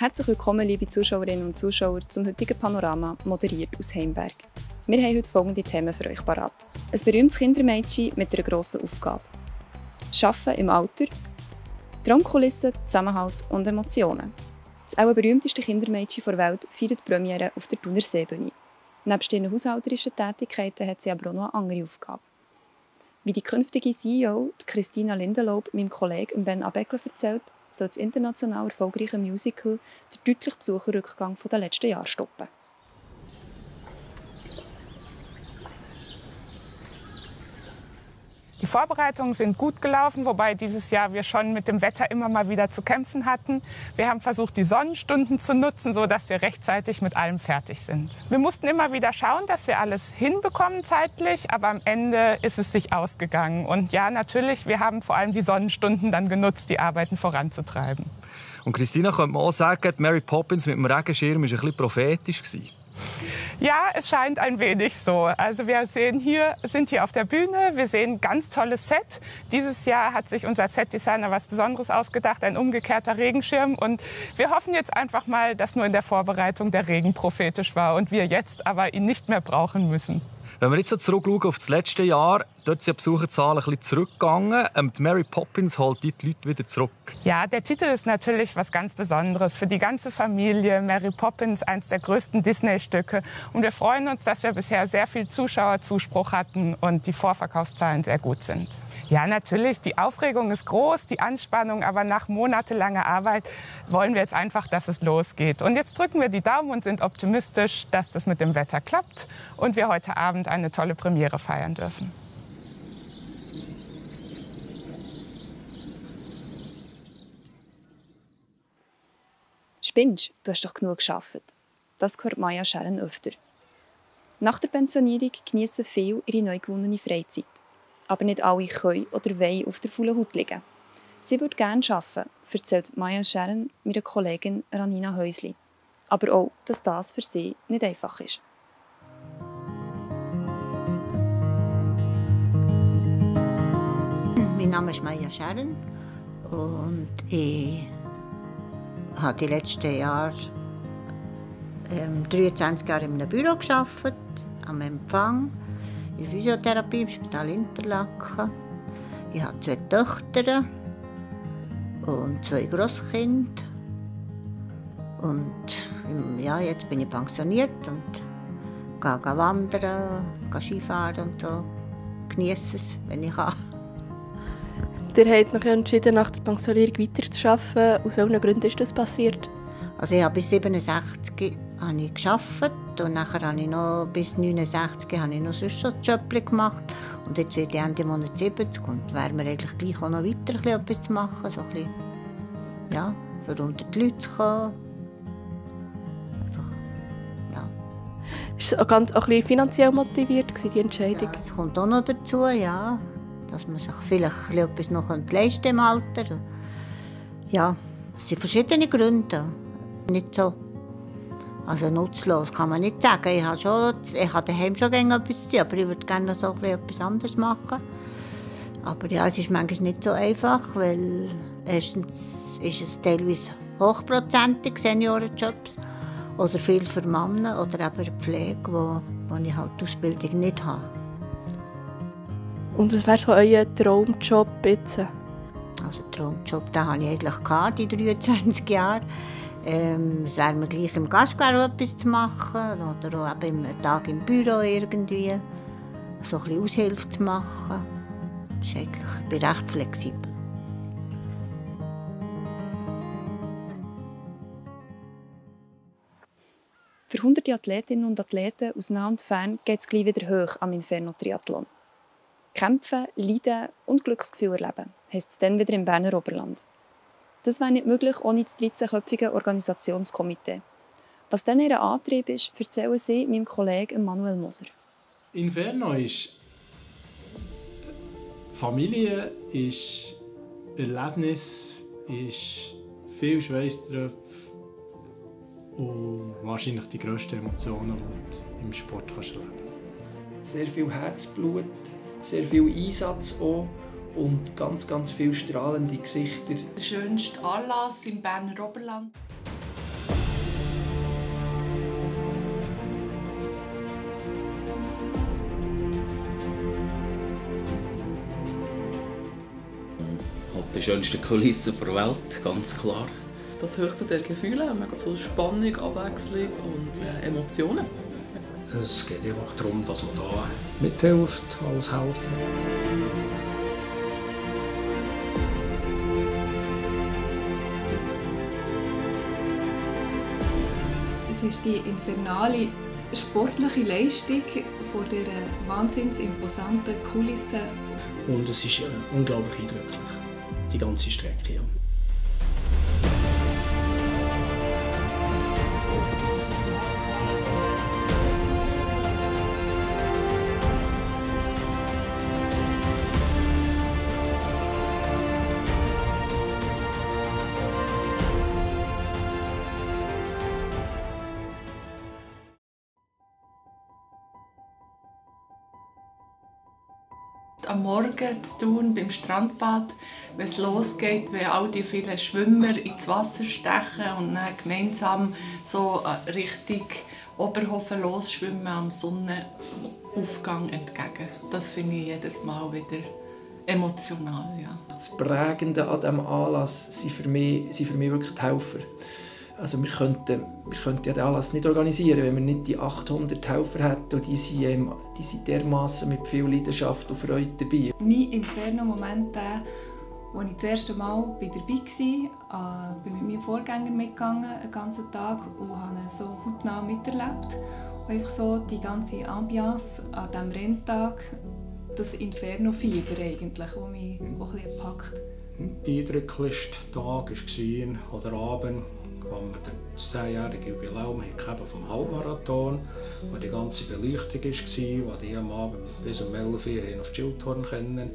Herzlich willkommen, liebe Zuschauerinnen und Zuschauer, zum heutigen Panorama, moderiert aus Heimberg. Wir haben heute folgende Themen für euch parat. Ein berühmtes Kindermädchen mit einer grossen Aufgabe. Arbeiten im Alter, Traumkulissen, Zusammenhalt und Emotionen. Das wohl berühmteste Kindermädchen der Welt feiert die Premiere auf der Thuner Seebühne. Neben ihren haushälterischen Tätigkeiten hat sie aber auch noch eine andere Aufgabe. Wie die künftige CEO, Christina Lindelob, meinem Kollegen Ben Abeckler erzählt, soll das international erfolgreiche Musical den deutlichen Besucherrückgang der letzten Jahre stoppen. Die Vorbereitungen sind gut gelaufen, wobei dieses Jahr wir schon mit dem Wetter immer mal wieder zu kämpfen hatten. Wir haben versucht, die Sonnenstunden zu nutzen, sodass wir rechtzeitig mit allem fertig sind. Wir mussten immer wieder schauen, dass wir alles hinbekommen zeitlich, aber am Ende ist es sich ausgegangen. Und ja, natürlich, wir haben vor allem die Sonnenstunden dann genutzt, die Arbeiten voranzutreiben. Und Christina, könnte man auch sagen, Mary Poppins mit dem Regenschirm war ein bisschen prophetisch. Ja, es scheint ein wenig so. Also wir sind hier auf der Bühne, wir sehen ein ganz tolles Set. Dieses Jahr hat sich unser Setdesigner was Besonderes ausgedacht, ein umgekehrter Regenschirm. Und wir hoffen jetzt einfach mal, dass nur in der Vorbereitung der Regen prophetisch war und wir jetzt aber ihn nicht mehr brauchen müssen. Wenn wir jetzt so zurückschauen auf das letzte Jahr, dort sind die Besucherzahlen ein bisschen zurückgegangen. Die Mary Poppins holt die Leute wieder zurück. Ja, der Titel ist natürlich was ganz Besonderes für die ganze Familie. Mary Poppins, eines der größten Disney-Stücke. Und wir freuen uns, dass wir bisher sehr viel Zuschauerzuspruch hatten und die Vorverkaufszahlen sehr gut sind. Ja, natürlich, die Aufregung ist groß, die Anspannung, aber nach monatelanger Arbeit wollen wir jetzt einfach, dass es losgeht. Und jetzt drücken wir die Daumen und sind optimistisch, dass das mit dem Wetter klappt und wir heute Abend eine tolle Premiere feiern dürfen. Spinnst, du hast doch genug gearbeitet. Das hört Maya Scheren öfter. Nach der Pensionierung genießen viele ihre neu gewonnene Freizeit. Aber nicht alle können oder wollen auf der faulen Haut liegen. Sie würde gerne arbeiten, erzählt Maya Scheren meiner Kollegin Ranina Häusli. Aber auch, dass das für sie nicht einfach ist. Mein Name ist Maya Scheren und ich habe die letzten Jahre 23 Jahre in einem Büro gearbeitet, am Empfang, in der Physiotherapie im Spital Interlaken. Ich habe 2 Töchter und 2 Grosskinder. Und ja, jetzt bin ich pensioniert und gehe wandern, gehe Skifahren und so. Genieße es, wenn ich kann. Ihr habt noch entschieden, nach der Pensionierung weiterzuarbeiten. Aus welchen Gründen ist das passiert? Also ich habe bis 67 habe ich gearbeitet und nachher habe ich noch bis 69 habe ich noch sonst so Job gemacht. Und jetzt werde ich Ende Monat 70 und wäre mir eigentlich gleich auch noch weiter etwas zu machen. So ein bisschen, ja, für unter die Leute zu kommen. Einfach, ja. Ist es auch ein bisschen finanziell motiviert, die Entscheidung? Ja, es kommt auch noch dazu, ja, dass man sich vielleicht etwas noch leisten kann im Alter. Ja, es sind verschiedene Gründe. Nicht so. Also nutzlos kann man nicht sagen. Ich habe daheim schon etwas zu tun, aber ich würde gerne so etwas anderes machen. Aber ja, es ist manchmal nicht so einfach, weil erstens ist es teilweise hochprozentig Seniorenjobs oder viel für Männer oder eben Pflege, wo ich halt die Ausbildung nicht habe. Und was wäre so euer Traumjob jetzt? Also Traumjob, den hatte ich eigentlich die 23 Jahre. Es wäre mir gleich im Gastgewerbe etwas zu machen oder auch eben einen Tag im Büro irgendwie. So ein bisschen Aushilfe zu machen. Ich bin recht flexibel. Für hunderte Athletinnen und Athleten aus nah und fern geht es gleich wieder hoch am Inferno-Triathlon. Kämpfen, leiden und Glücksgefühl erleben, heisst es dann wieder im Berner Oberland. Das wäre nicht möglich ohne das 13-köpfige Organisationskomitee. Was dann ihr Antrieb ist, erzählen sie meinem Kollegen Manuel Moser. Inferno ist Familie, ist Erlebnis, ist viel Schweißtropfen und wahrscheinlich die grössten Emotionen, die du im Sport erleben kannst. Sehr viel Herzblut, sehr viel Einsatz auch. Und ganz, ganz viele strahlende Gesichter. Der schönste Anlass im Berner Oberland. den schönsten Kulissen der Welt, ganz klar. Das höchste der Gefühle, mega viel Spannung, Abwechslung und Emotionen. Es geht einfach darum, dass man da mithilft als Helfer. Es ist die infernale sportliche Leistung von dieser wahnsinnig imposanten Kulisse. Und es ist unglaublich eindrücklich, die ganze Strecke. Ja. Am Morgen zu tun beim Strandbad, wenn es losgeht, wenn all die vielen Schwimmer ins Wasser stechen und dann gemeinsam so Richtung Oberhofen losschwimmen am Sonnenaufgang entgegen. Das finde ich jedes Mal wieder emotional. Ja. Das Prägende an diesem Anlass sind für mich wirklich die Helfer. Also wir könnten ja den Anlass nicht organisieren, wenn wir nicht die 800 Helfer hätten. Und die sind dermassen mit viel Leidenschaft und Freude dabei. Mein Inferno-Moment, als ich das erste Mal dabei war, bin mit meinem Vorgänger mitgegangen, den ganzen Tag, und habe ihn so hautnah miterlebt. Und einfach so die ganze Ambiance an diesem Renntag, das Inferno-Fieber eigentlich, das mich auch ein bisschen packt. Der eindrücklichste Tag war oder Abend, als wir das 10-jährige Jubiläum hatten vom Halbmarathon, wo die ganze Beleuchtung war, wo die am Abend bis um 11 Uhr auf die Schildhorn kennen.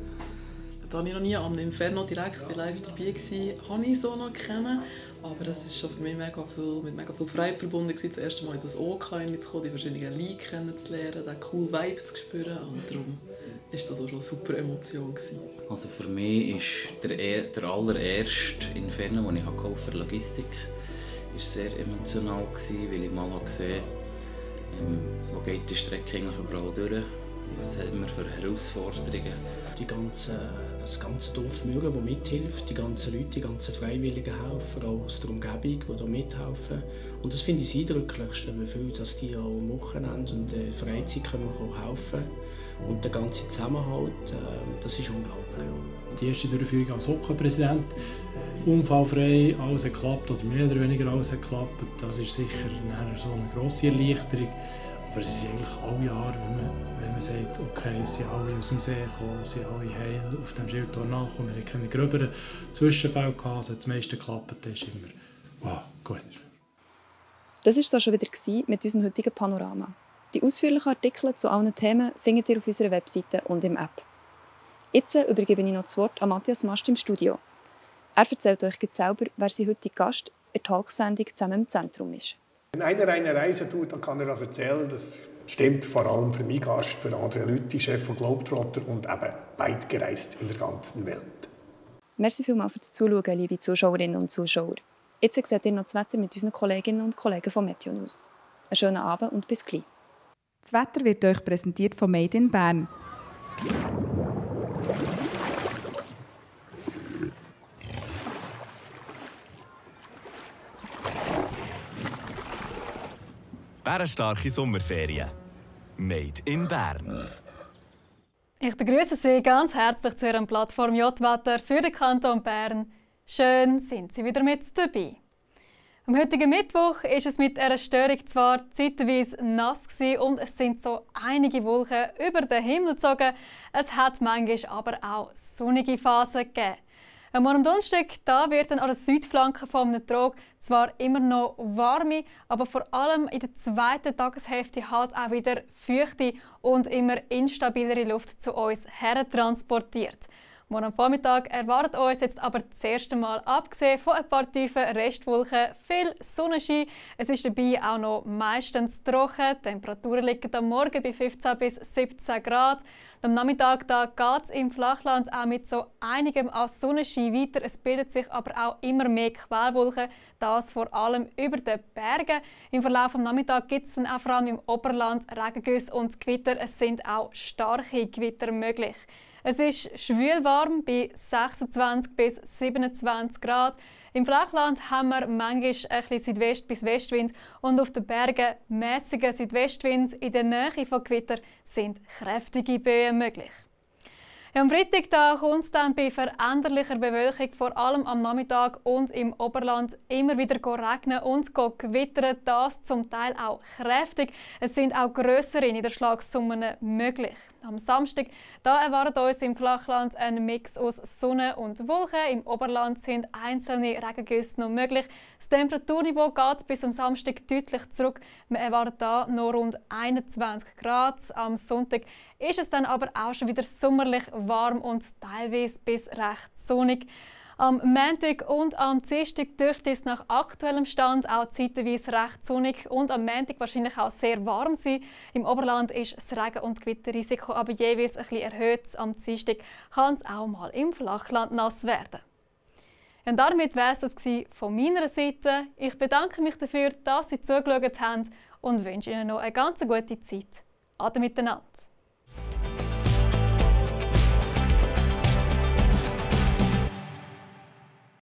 Da ich noch nie am Inferno direkt live dabei war, habe ich so noch kennen. Aber es ist schon für mich mit mega viel Freude verbunden, das erste Mal in das OK zu kommen, die verschiedenen Leute kennenzulernen, den coolen Vibe zu spüren. Und darum war das auch schon eine super Emotion. Also für mich ist der allererste Inferno, den ich geholfen habe, Logistik, ist sehr emotional, weil ich mal gesehen habe, wo geht die Strecke eigentlich überall durch, was haben wir für Herausforderungen. Das ganze Dorf Mühlen, das mithilft, die ganzen Leute, die ganzen freiwilligen Helfer aus der Umgebung, die hier mithelfen. Und das finde ich das Eindrücklichste, wie viel dass die auch am Wochenende und in der Freizeit können helfen. Und der ganze Zusammenhalt, das ist unglaublich. Die erste Durchführung als OK-Präsident, unfallfrei, alles hat geklappt oder mehr oder weniger alles hat geklappt. Das ist sicher so eine grosse Erleichterung. Aber es ist eigentlich alle Jahre, wenn man sagt, okay, es sind alle aus dem See gekommen, es sind alle heil auf dem Schildhorn nachgekommen, wir hatten keine gröberen Zwischenfälle gehabt, also das meiste geklappt ist immer, wow, gut. Das war es auch schon wieder mit unserem heutigen Panorama. Die ausführlichen Artikel zu allen Themen findet ihr auf unserer Webseite und im App. Jetzt übergebe ich noch das Wort an Matthias Mast im Studio. Er erzählt euch selber, wer sein heutiger Gast in der Talksendung «Zusammen im Zentrum» ist. Wenn einer eine Reise tut, dann kann er das erzählen. Das stimmt vor allem für meinen Gast, für andere Leute, Chef von Globetrotter und eben weit gereist in der ganzen Welt. Merci vielmals fürs Zuschauen, liebe Zuschauerinnen und Zuschauer. Jetzt seht ihr noch das Wetter mit unseren Kolleginnen und Kollegen von Meteo News. Einen schönen Abend und bis gleich. Das Wetter wird euch präsentiert von Made in Bern. Bärenstarke Sommerferien. Made in Bern. Ich begrüße Sie ganz herzlich zu Ihrem Plattform J-Wetter für den Kanton Bern. Schön sind Sie wieder mit dabei. Am heutigen Mittwoch ist es mit einer Störung zwar zeitweise nass und es sind so einige Wolken über den Himmel gezogen. Es hat manchmal aber auch sonnige Phasen gegeben. Am Donnerstag wird dann an der Südflanke vom Trog zwar immer noch warme, aber vor allem in der zweiten Tageshälfte halt auch wieder feuchte und immer instabilere Luft zu uns hertransportiert. Morgen am Vormittag erwartet uns jetzt aber das erste Mal, abgesehen von ein paar tiefen Restwolken, viel Sonnenschein. Es ist dabei auch noch meistens trocken. Die Temperaturen liegen am Morgen bei 15 bis 17 Grad. Am Nachmittag geht es im Flachland auch mit so einigem an Sonnenschein weiter. Es bildet sich aber auch immer mehr Quellwolken, das vor allem über den Bergen. Im Verlauf des Nachmittags gibt es auch vor allem im Oberland Regengüsse und Gewitter. Es sind auch starke Gewitter möglich. Es ist schwül warm bei 26 bis 27 Grad. Im Flachland haben wir manchmal ein bisschen Südwest- bis Westwind und auf den Bergen mäßiger Südwestwind. In der Nähe von Gewitter sind kräftige Böen möglich. Am Freitag kommt es dann bei veränderlicher Bewölkung vor allem am Nachmittag und im Oberland immer wieder regnen und gewittern. Das zum Teil auch kräftig. Es sind auch grössere Niederschlagssummen möglich. Am Samstag erwartet uns im Flachland ein Mix aus Sonne und Wolken. Im Oberland sind einzelne Regengüsse noch möglich. Das Temperaturniveau geht bis am Samstag deutlich zurück. Man erwartet da noch rund 21 Grad. Am Sonntag ist es dann aber auch schon wieder sommerlich warm und teilweise bis recht sonnig. Am Montag und am Dienstag dürfte es nach aktuellem Stand auch zeitweise recht sonnig und am Montag wahrscheinlich auch sehr warm sein. Im Oberland ist das Regen- und Gewitterrisiko aber jeweils ein bisschen erhöht. Am Dienstag kann es auch mal im Flachland nass werden. Und damit war es das von meiner Seite. Ich bedanke mich dafür, dass Sie zugeschaut haben und wünsche Ihnen noch eine ganz gute Zeit. Ade miteinander.